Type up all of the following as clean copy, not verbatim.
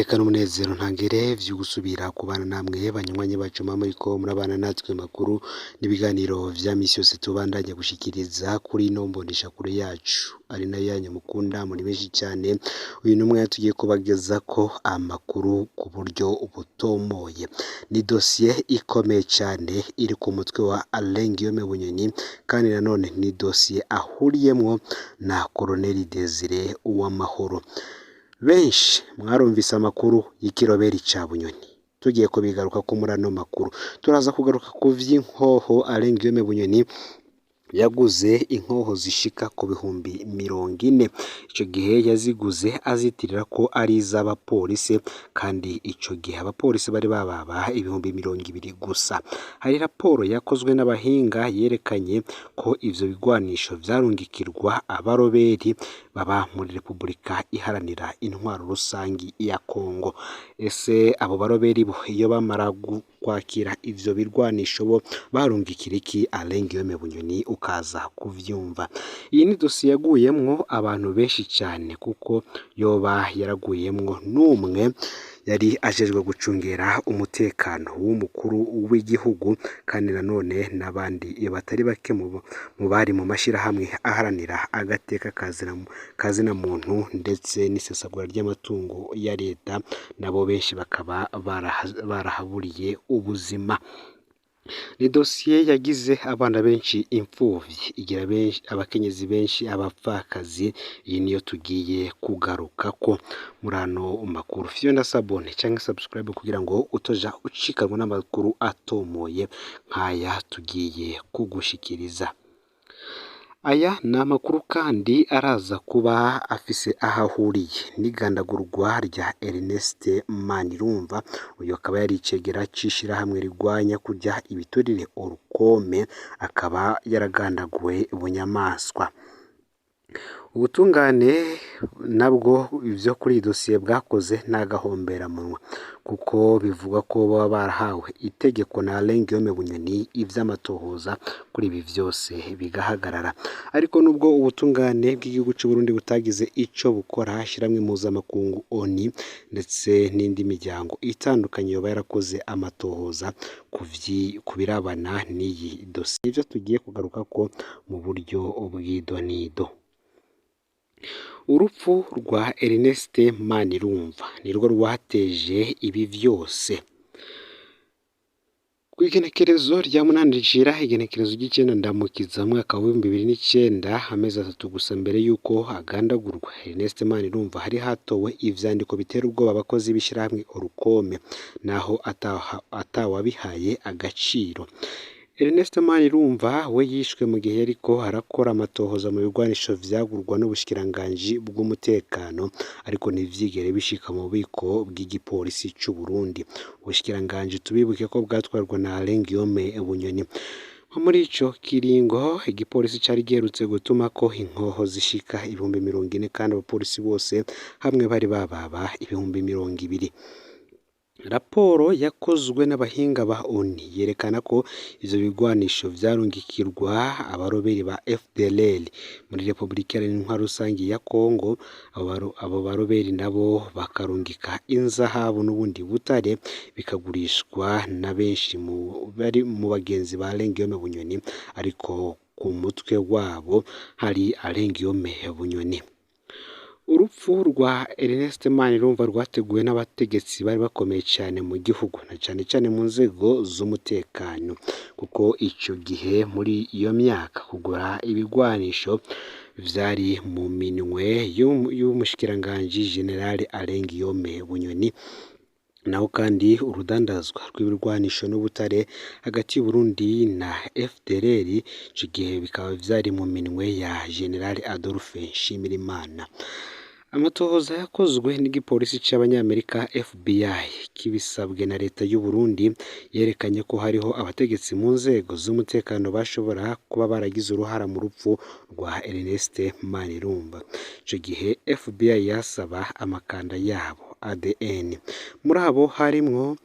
N'iteka n'umunezero ntangere vyo gusubira kubana namwe banywanyi bacu muriko murabana natwe makuru n'ibiganiro vya misi yose tubandanya gushikiriza kuri ino mboneshakure yacu ari nayo yanyu mukunda muri benshi cane. Uyu n'umwe tugiye kubagezako amakuru ku buryo butomoye. Ni dosiye ikomeye cane iri ku mutwe wa Alain Guillaume Bunyoni, kandi nanone ni dosiye ahuriyemwo na Colonel Desire Uwamahoro. Benshi mwarumvise amakuru y'ikiroberi ca Bunyoni, tugiye kubigarukako muri ano makuru. Turaza kugaruka ku vy'inkoho Alain Guillaume Bunyoni yaguze, inkoho zishika ku 40,000. Ico gihe yaziguze azitirira ko ari iz'abapolisi, kandi ico gihe abapolisi bari bababa 20,000 gusa. Hari raporo yakozwe n'abahinga yerekanye ko ivyo bigwanisho vyarungikirwa abaroberi baba muri Repubulika Iharanira Intwaro Rusangi ya Kongo. Ese abo baroberi bo iyo bamara kwakira ivyo birwanisho bo barungikira iki Alain Guillaume Bunyoni? Ukaza kuvyumva. Iyi ni dosiye yaguyemwo abantu benshi cane, kuko yoba yaraguyemwo n'umwe yari ajejwe gucungera umutekano w'umukuru w'igihugu, kandi nanone n'abandi batari bake mu bari mu mashirahamwe aharanira agateka kazina muntu ndetse n'isesagura ry'amatungo ya leta, nabo benshi bakaba barahaburiye ubuzima. Ni dosiye yagize abana benshi impfuvyi, igira benshi abakenyezi benshi abapfakazi. Iyi niyo tugiye kugarukako muri ano makuru. Fyonda s'abonner canke subscribe kugira ngo utoja ucikanwa n'amakuru atomoye nk'aya tugiye kugushikiriza. Aya ni amakuru kandi araza kuba afise aho ahuriye n'igandagurwa rya Ernest Manirumva. Uyu akaba yari icegera c'ishirahamwe rigwanya kurya ibiturire Orukome, akaba yaragandaguwe bunyamaswa. Ubutungane nabwo ivyo kuri iyi dosiye bwakoze n'agahomberamunwa, kuko bivugwa ko baba barahawe itegeko na Alain Guillaume Bunyoni, ivy'amatohoza kuri ibi vyose bigahagarara. Ariko nubwo ubutungane bw'igihugu c'Uburundi butagize ico bukora, ishirahamwe mpuzamakungu ONU ndetse n'indi miryango itandukanye yoba yarakoze amatohoza ku birabana n'iyi dosiye, nivyo tugiye kugarukako mu buryo bw'idonido. Urupfu rwa Ernest Manirumva nirwo rwateje ibi vyose. Kw'igenekerezo rya 8 rishira igenekerezo ry'icenda Ndamukiza mwaka w'2009, amezi 3 gusa mbere y'uko agandagurwa, Ernest Manirumva hari hatowe ivyandiko bitera ubwoba abakozi b'ishirahamwe Orukome, naho atawabihaye agaciro. Ernest Manirumva we yishwe mu gihe yariko arakora amatohoza mu bigwanisho vyagurwa n'ubushikiranganji bw'umutekano, ariko ntivyigere bishika mu bubiko bw'igipolisi c'Uburundi. Ubushikiranganji tubibuke ko bwatwarwa na Alain Guillaume Bunyoni. Nko muri ico kiringo igipolisi cari giherutse gutumako inkoho zishika 40,000, kandi abapolisi bose hamwe bari bababa 20,000. Raporo yakozwe n'abahinga ba ONU yerekana ko ivyo bigwanisho vyarungikirwa abaroberi ba FDLR muri Repubulika Iharanira Intwaro Rusangi ya Kongo. Abo baroberi nabo bakarungika inzahabu n'ubundi butare, bikagurishwa na benshi mu bari mu bagenzi ba Alain Guillaume Bunyoni, ariko ku mutwe wabo hari Alain Guillaume Bunyoni. Urupfu rwa Ernest Manirumva rwateguwe n'abategetsi bari bakomeye cane mu gihugu, na cane cane mu nzego z'umutekano, kuko ico gihe muri iyo myaka kugura ibigwanisho vyari mu minwe y'umushikiranganji General Alain Guillaume Bunyoni. Naho kandi urudandazwa rw'ibirwanisho n'ubutare hagati y'Uburundi na FDLR ico gihe bikaba vyari mu minwe ya General Adolphe Nshimirimana. Amatohoza yakozwe n'igipolisi c'abanyamerika FBI kibisabwe na leta y'Uburundi yerekanye ko hariho abategetsi mu nzego z'umutekano bashobora kuba baragize uruhara mu rupfu rwa Ernest Manirumva. Ico gihe FBI yasaba amakanda yabo ADN. Muri abo harimwo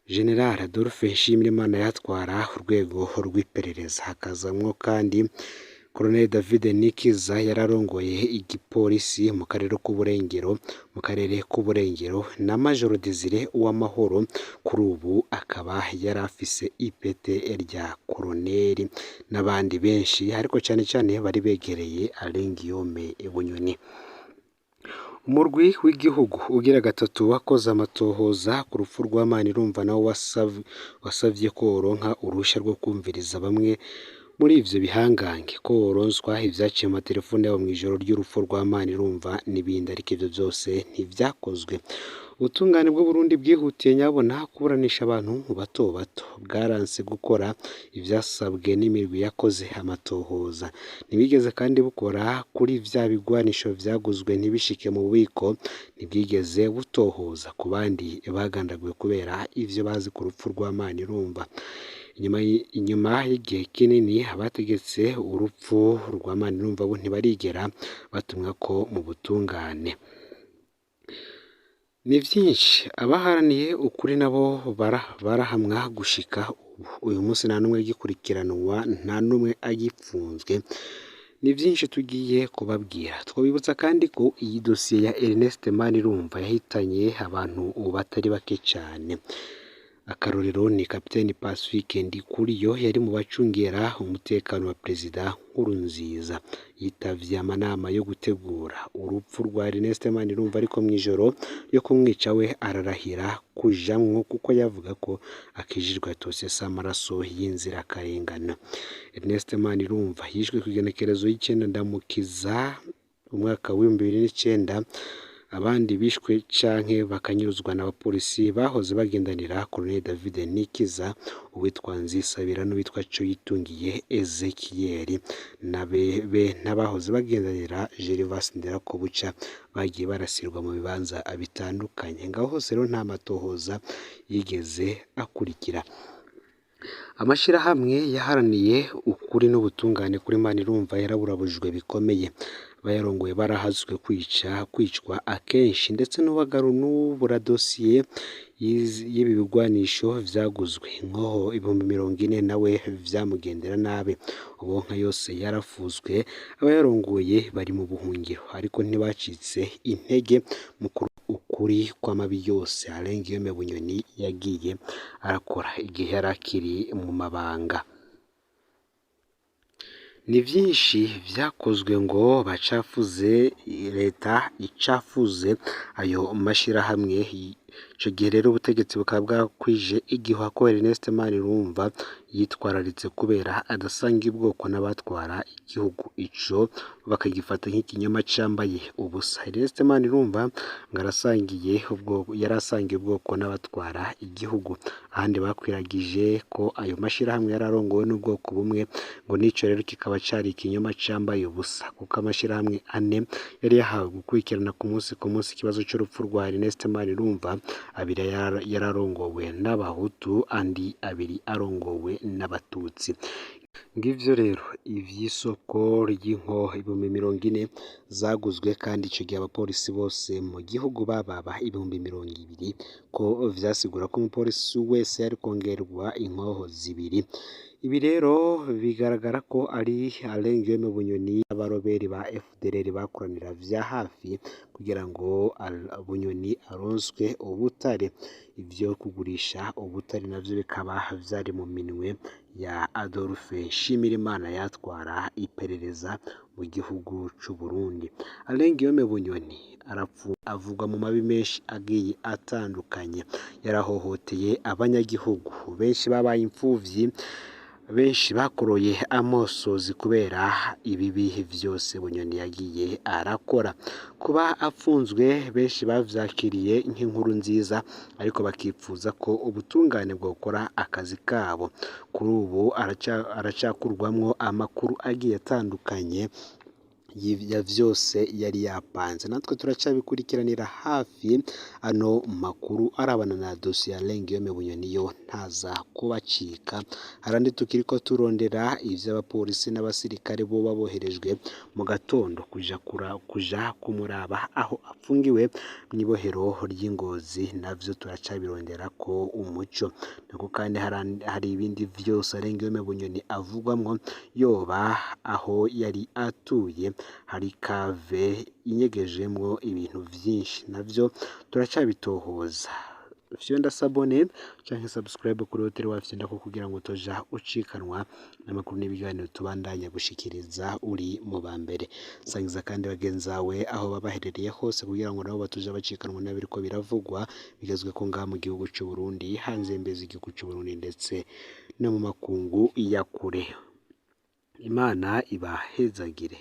General Adolphe Nshimirimana yatwara urwego rw'iperereza, hakazamwo kandi Colonel David Nikiza yararongoye igipolisi mu karere k'Uburengero, mu karere k'Uburengero na Major Desire Uwamahoro, kuri ubu akaba yari afise ipete rya koroneri, n'abandi benshi ariko cane cane bari begereye Alain Guillaume Bunyoni. Umurwi w'igihugu ugira gatatu wakoze amatohoza ku rupfu rwa Manirumva nawo wasavye ko woronka uruhusha rwo kumviriza bamwe muri ivyo bihangange, ko woronswa ivyaciye mu matelefone yabo mw'ijoro ry'urupfu rwa Manirumva n'ibindi, ariko ivyo vyose ntivyakozwe. Ubutungane bw'Uburundi bwihutiye nyabona kuburanisha abantu bato bato, bwaranse gukora ivyasabwe n'imirwi yakoze amatohoza. Ntibigeze kandi bukora kuri vya bigwanisho vyaguzwe ntibishike mu bubiko, ntibwigeze butohoza ku bandi bagandaguwe kubera ivyo bazi ku rupfu rwa Manirumva. Inyuma y'igihe kinini abategetse urupfu rwa Manirumva bo ntibarigera batumwako mu butungane. Ni vyinshi abaharaniye ukuri nabo barahamwa gushika ubu. Uyu munsi nta n'umwe agikurikiranwa, nta n'umwe agipfunzwe. Ni vyinshi tugiye kubabwira. Twobibutsa kandi ko iyi dosiye ya Ernest Manirumva yahitanye abantu batari bake cane. Akarorero ni Kapiteni Pacifique Ndikuriyo yari mu bacungera umutekano wa Perezida Nkurunziza. Yitavye amanama yo gutegura urupfu rwa Ernest Manirumva, ariko mw'ijoro ryo kumwica we ararahira kujamwo kuko yavuga ko akijijwe atosesa amaraso y'inzirakarengane. Ernest Manirumva yishwe kw'igenekerezo y'icenda Ndamukiza umwaka w'2009. Abandi bishwe canke bakanyuruzwa n'abapolisi bahoze bagendanira Colonel David Nikiza, uwitwa Nzisabira n'uwitwa Coyitungiye Ezekiel, be n'abahoze bagendanira Gervas Nderakobuca bagiye barasirwa mu bibanza bitandukanye. Ngaho hose rero nta matohoza yigeze akurikira. Amashirahamwe yaharaniye ukuri n'ubutungane kuri Manirumva yaraburabujwe bikomeye. Abayarongoye barahazwe kwicwa akenshi, ndetse n'ubura dosiye y'ibi bigwanisho vyaguzwe inkoho 40,000 nawe vyamugendera nabi. Ubonka yose yarafuzwe, abayarongoye bari mu buhungiro, ariko ntibacitse intege mu ukuri kw'amabi yose Alain Guillaume Bunyoni yagiye arakora igihe yari akiri mu mabanga. Ni vyinshi vyakozwe ngo bacafuze leta, icafuze ayo mashirahamwe. Ico gihe rero ubutegetsi bukaba bwakwije igihuha ko Ernest Manirumva yitwararitse kubera adasanga ubwoko n'abatwara igihugu, ico bakagifata nk'ikinyoma cambaye ubusa. Ernest Manirumva ngo yarasangiye ubwoko n'abatwara igihugu. Ahandi bakwiragije ko ayo mashirahamwe yararongowe n'ubwoko bumwe, ngo n'ico rero kikaba cari ikinyoma cambaye ubusa, kuko amashirahamwe ane yari yahawe gukurikirana ku munsi ku munsi ikibazo c'urupfu rwa Ernest Manirumva, abiri yararongowe n'abahutu, andi abiri arongowe n'abatutsi. Ngivyo rero ivy'isoko ry'inkoho 40,000 zaguzwe, kandi ico gihe abapolisi bose mu gihugu bababa 20,000, ko vyasigura ko umupolisi wese yari kongerwa inkoho zibiri. Ibi rero bigaragara ko ari Alain Guillaume Bunyoni n'abaroberi ba FDLR bakoranira vya hafi kugira ngo Bunyoni aronswe ubutare. Ivyo kugurisha ubutare navyo bikaba vyari mu minwe ya Adolphe Nshimirimana yatwara iperereza mu gihugu c'Uburundi. Alain Guillaume Bunyoni avugwa mu mabi menshi agiye atandukanye. Yarahohoteye abanyagihugu benshi babaye impfuvyi, benshi bakoroye amosozi kubera ibibi vyose Bunyoni yagiye arakora. Kuba apfunzwe benshi bavyakiriye nk'inkuru nziza, ariko bakipfuza ko ubutungane bwokora akazi kabo. Kuri ubu aracakurwamwo amakuru agiye atandukanye Ya vyose yari yapanze. Natwe turacabikurikiranira hafi ano makuru arabana na dosiye ya Alain Guillaume Bunyoni, yo ntaza kubacika. Harandi tukiriko turondera ivy'abapolisi n'abasirikare boba boherejwe mu gatondo kuja kumuraba aho apfungiwe mw'ibohero ry'Ingozi, navyo turacabironderako umuco. Nako kandi hari ibindi vyose Alain Guillaume Bunyoni avugwamwo, yoba aho yari atuye hari kave inyegejemwo ibintu vyinshi, navyo turacabitohoza. Fyonda s'abonner canke subscribe kuri hoteli wafyondako kugira ngo utoja ucikanwa n'amakuru n'ibiganiro tubandanya gushikiriza uri mu ba mbere. Sangiza kandi bagenzi bawe aho baba baherereye hose kugira ngo nabo batoja bacikanwa n'ibiriko biravugwa bigezweko ngaha mu gihugu c'u Burundi, hanze y'imbibe z'igihugu c'u Burundi ndetse no mu makungu ya kure. Imana ibahezagire.